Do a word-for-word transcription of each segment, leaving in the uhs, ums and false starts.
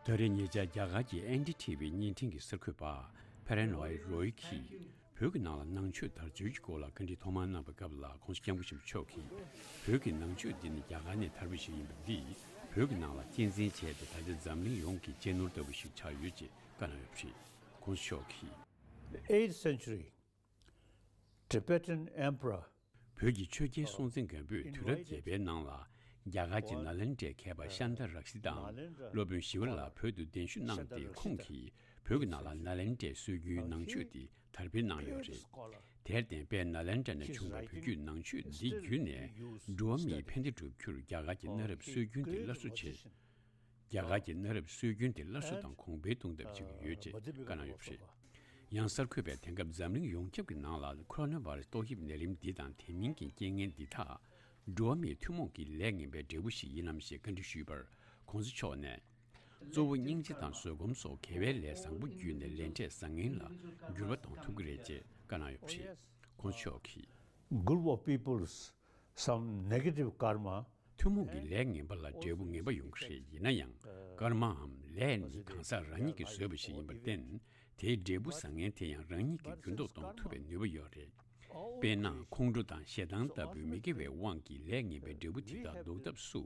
ད་རེས་ཉེ་ཆར་རྒྱ་གར་གྱི་ཨེན་ཌི་ཊི་ཝི་བརྙན་འཕྲིན་གྱི་གསར་འགོད་པ་ཕེ་རན་ཝའི་རོའི་གིས་བོད་ཀྱི་ནང་ལ་ནང་ཆོས་དར་ཚུལ་གྱི་སྐོར་ལ་བཀའ་འདྲི་ཐོག་མར་གནང་བའི་སྐབས་ལ། ྋགོང་ས་ྋསྐྱབས་མགོན་ཆེན་པོ་མཆོག་གིས་བོད་ཀྱི་ནང་ཆོས་འདི་ནི་རྒྱ་གར་ནས་དར་བ་ཞིག་ཡིན་པ་འདིས་བོད་ཀྱི་ནང་ལ་གཅེས་འཛིན་བྱས་ཏེ། ད་ལྟ་འཛམ་གླིང་ཡོངས་ཀྱི་གཅེས་ནོར་ལྟ་བུ་ཞིག་ཆགས་ཡོད་ཅེས་བཀའ་གནང་ཡོད་པ་རེད། ྋགོང་ས་མཆོག་གིས། The eighth century Tibetan emperor བོད་ཀྱི་ཆོས་རྒྱལ་སྲོང་བཙན་སྒམ་པོས་དུས་རབས་བརྒྱད་པའི་ནང་ལ་རྒྱ་གར་གྱི་ནཱ་ལེནྡྲའི་མཁས་པ་ཤཱནྟ་རཀྵི་དང་སློབ་དཔོན་ཞི་བ་ལྷ་བོད་དུ་གདན་ཞུ་གནང་སྟེ། ཁོང་གིས་བོད་ཀྱི་ནང་ལ་ནཱ་ལེནྡྲའི་སྲོལ་རྒྱུན་ནང་ཆོས་འདི་དར་སྤེལ་གནང་ཡོད་རེད། དེར་བརྟེན་དཔལ་ནཱ་ལེནྡྲ་ནས་བྱུང་བའི་བོད་བརྒྱུད་ནང་ཆོས་འདི་བརྒྱུད་ནས་འགྲོ་བ་མིའི་ཕན་བདེ་བསྒྲུབ་རྒྱུར་རྒྱ་གར་གྱི་གནའ་རབས་སྲོལ་རྒྱུན་དེ་སླར་གསོ་བྱེད། རྒྱ་གར་གྱི་གནའ་རབས་སྲོལ་རྒྱུན་དེ་སླར་གསོ་དང་གོང་འཕེལ་གཏོང་ཐབས་བྱེད་ཀྱི་ཡོད་ཅེས་བཀའ་གནང་ཡོད་པ་རེད། ཡང་གསར་འགོད་པས་དེང་སྐབས་འཛམ་གླིང་ཡོངས་ཁྱབ་ཀྱི་ནང་ལ་ཁོ་རོ་ན་བྷ་ར་སི་ཏོག་དབྱིབས་ནད་རིམས་འདི་དང་དེ་མིན་གྱི་རྐྱེན་ངན་འདི་དག་འགྲོ་བ་མིའི་ཐུན་མོང་གི་ལས་ངན་པའི་འབྲས་བུ་ཞིག་ཡིན་ནམ་ཞེས་བཀའ་འདྲི་ཞུས་པར། ྋགོང་ས་མཆོག་ནས། གཙོ་བོ་སྙིང་རྗེ་དང་བཟོད་སྒོམ་སོགས་དགེ་བའི་ལས་བཟང་པོ་བརྒྱུད་ནས་ལས་འབྲས་བཟང་ངན་ལ་འགྱུར་བ་གཏོང་ཐུབ་ཀྱི་རེད་ཅེས་བཀའ་གནང་ཡོད་པ་རེད། ྋགོང་ས་མཆོག་གིས། Group of people's some negative karma ཐུན་མོང་གི་ལས་ངན་པ་ལ་འབྲས་བུ་ངན་པ་ཡོང་གི་རེད། ཡིན་ན་ཡང་ཀརྨའམ་ལས་ནི་གང་ཟག་རང་ཉིད་ཀྱིས་བཟོས་པ་ཞིག་ཡིན་པར་བརྟེན། དེའི་འབྲས་བུ་བཟང་ངན་དེ་ཡང་རང་ཉིད་ཀྱིས་འགྱུར་ལྡོག་གཏོང་ཐུབ་པའི་ནུས་པ་ཡོད་རེད། དཔེར་ན། ཁོང་ཁྲོ་དང་ཞེ་སྡང་ལྟ་བུའི་མི་དགེ་བའི་དབང་གིས་ལས་ངན་པའི་འབྲས་བུ་དེ་དག་ཟློག་ཐབས་སུ།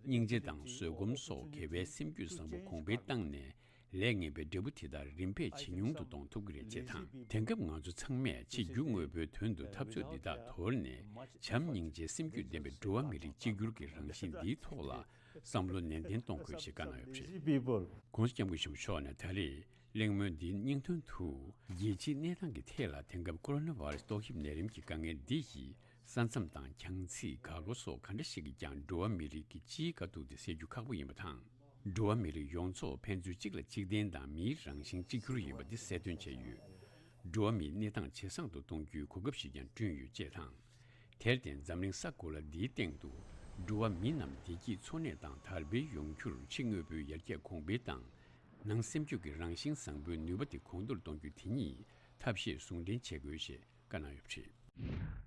སྙིང་རྗེ་དང་བཟོད་སྒོམ་སོགས་དགེ་བའི་སེམས་རྒྱུད་བཟང་པོ་གོང་འཕེལ་བཏང་ནས། ལས་ངན་པའི་འབྲས་བུ་དེ་དག་རིམ་པས་ཇེ་ཉུང་དུ་གཏོང་ཐུབ་ཀྱི་རེད་ཅེས་དང་། དེང་སྐབས་ང་ཚོ་ཚང་མས་ཕྱི་རྒྱུ་དངོས་པོའི་དོན་དུ་འཐབ་རྩོད་འདི་དག་དོར་ནས། བྱམས་སྙིང་རྗེའི་སེམས་རྒྱུད་ལྡན་པའི་འགྲོ་བ་མི་རིགས་གཅིག་གྱུར་གྱི་རང་བཞིན་འདིའི་ཐོག་ལ་བསམ་བློ་ནན་ཏན་གཏོང་དགོས་ཞེས་བཀའ་གནང་ཡོད་པ་རེད། People ྋགོང་ས་ྋསྐྱབས་མགོན་ཆེན་པོ་མཆོག་ནས་ད་རེས་གླེང་མོལ་འདིའི་སྙིང་དོན་དུ། རྒྱལ་སྤྱིའི་གནས་སྟངས་ཀྱི་ཐད་ལ་དེང་སྐབས་ཀོ་རོ་ན་བྷ་ར་སི་ཏོག་དབྱིབས་ནད་རིམས་ཀྱི་དཀའ་ངལ་འདི་ཡིས། ས་མཚམས་དང་གྱང་ཚིགས། གར་སྒོ་སོགས་ག་འདྲ་ཞིག་གིས་ཀྱང་འགྲོ་བ་མི་རིགས་ཀྱི་སྤྱིའི་དཀའ་སྡུག་དེ་སེལ་རྒྱུ་ཁག་པོ་ཡིན་པ་དང་། འགྲོ་བ་མི་རིགས་ཡོངས་རྫོགས་ཕན་ཚུན་གཅིག་ལ་གཅིག་བརྟེན་དང་མིའི་རང་བཞིན་གཅིག་གྱུར་ཡིན་པ་འདི་གསལ་སྟོན་བྱས་ཡོད། འགྲོ་བ་མིའི་གནས་སྟངས་ཇེ་བཟང་དུ་གཏོང་རྒྱུའི་གོ་སྐབས་ཤིག་ཀྱང་བསྐྲུན་ཡོད་ཅེས་དང་། དེར་བརྟེན་འཛམ་གླིང་ས་གོ་ལ་འདིའི་སྟེང་དུ། འགྲོ་བ་མི་རྣམས་བདེ་སྐྱིད་འཚོ་གནས་དང་དར་སྤེལ་ཡོང་རྒྱུར་ཕྱི་དངོས་པོའི་ཡར་རྒྱས་གོང་འཕེལ་དང་། ནང་སེམས་རྒྱུད་ཀྱི་རང་བཞིན་བཟང་པོའི་ནུས་པ་དེ་གོང་མཐོར་གཏོང་རྒྱུ་དེ་གཉིས་ཐབས་ཤེས་ཟུང་འབྲེལ་བྱེད་དགོས་ཞེས་བཀའ་གནང་ཡོད་པ་རེད།